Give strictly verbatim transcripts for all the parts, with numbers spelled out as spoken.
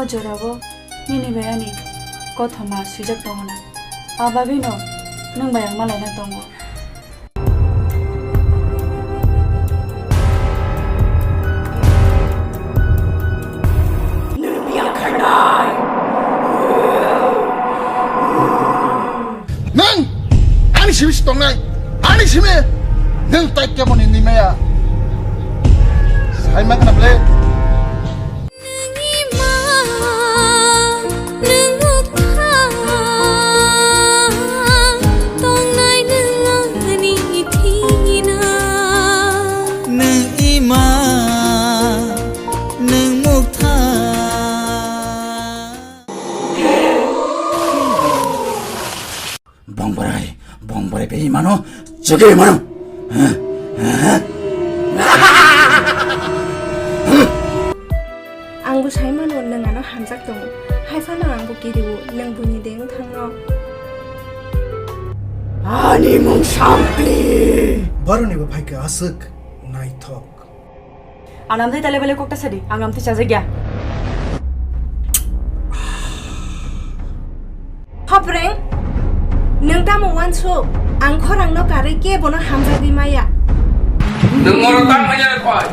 Jorao nini bai ani kothoma swijak tongo na. Abagwino nwng bai ang malaina tongo. Nwng ani simi si tongnai, ani simi nwng tai kebo ni nwi maya. Sai ma khna ble. Nini ma, nwng mukha, tongnai nwng ani thina. Nwng ima, nwng mukha. Bongborai, bongborai bai mano, chege mano. Ang bo sai mano, nwng ano hamjak tongo. Hai phano ang bo kiriwo, nwng buini deng thangno. Ani mung sampli. Boroni bo phaikha aswk naithok. Ang amtwi tale bale kokta sadi, ang amtwi chajak ya. Hopreng, nwng tamo uansuk, ang khorang no karwi kebono hamjagwi maya. Nwng oro tang manya khoi.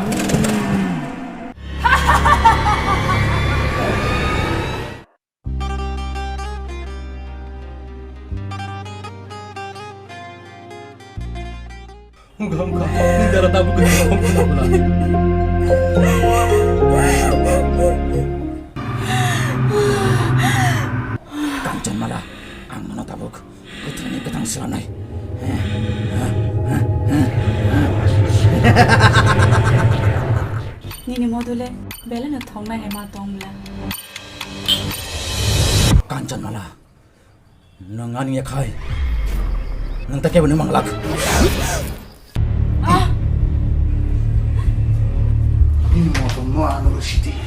Wngkha, wngkha. Nini dara tabuk kwthwini wngkha, wngkha. Kanchanmala, ang nono tabuk kwthwini kwthang swnamnai. Nini module belai no thoknai hai ma tong bla. Kanchanmala, nwng ani yakhai, nwng ta kebo ni manglak. Nini motom no ano sidi.